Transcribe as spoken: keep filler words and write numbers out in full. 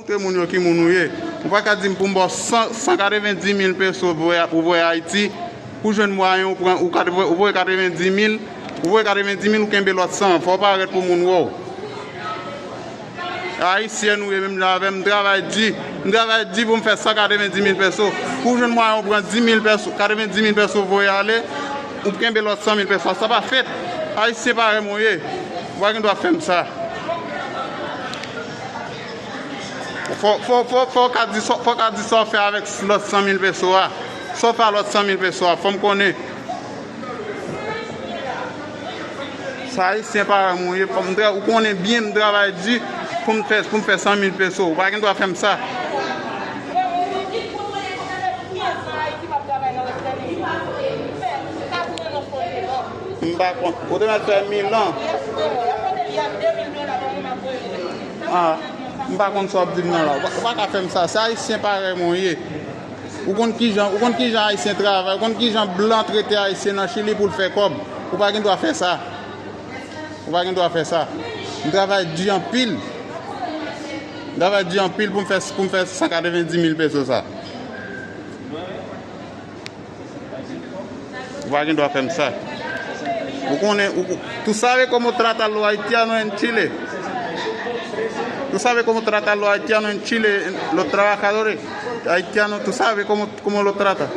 Montre moun yo ki moun ou ye. Ou pa ka di m pou m ba w san, san katrevenndimil peso voye, pou voye Ayiti. Pou jwenn mwayen ou pran, ou kat-, ou voye katrevenndimil, ou voye katrevenndimil, ou kenbe lòt san an. Fò w parèt pou moun wè w. Ayisyen ou ye menm jan avè m, m travay di. M travay di pou m fè san katrevenndimil peso. Pou jwenn mwayen ou pran dimil peso, katrevenndimil peso voye ale, ou kenbe lòt sanmil peso. Sa pa fèt. Ayisyen parèy mwen ye. Ou pa gen dwa fè m sa. Fò, fò, fò, fò w ka di sa, fò w ka di sa w fè avèk lòt sanmil peso a. Sa w fè a lòt sanmil peso a, fò m konnen. Sa ayisyen parèy mwen ye, fò m tra-, ou konnen byen m travay di pou m fè, pou m fè sanmil peso. Ou pa gen dwa fè m sa. M pa konn. Ou te mèt fè mil an. Ah, m pa konn sa w ap di m nan la. Ou pa, ou pa ka fè m sa. Se ayisyen parèy mwen ye. Ou konn kijan, ou konn kijan ayisyen travay, ou konn kijan blan trete ayisyen nan Chili pou l fè kòb. Ou pa gen dwa fè sa. Ou pa gen dwa fè sa. M travay di anpil. M travay di anpil pou m fè, pou m fè san katrevenndimil peso sa. Ou pa gen dwa fè m sa. Ou konnen, ou, tú sabes cómo tratan los haitianos en Chile. Tú sabes cómo tratan los haitianos en Chile, los trabajadores haitianos, tú sabes cómo, cómo los tratan.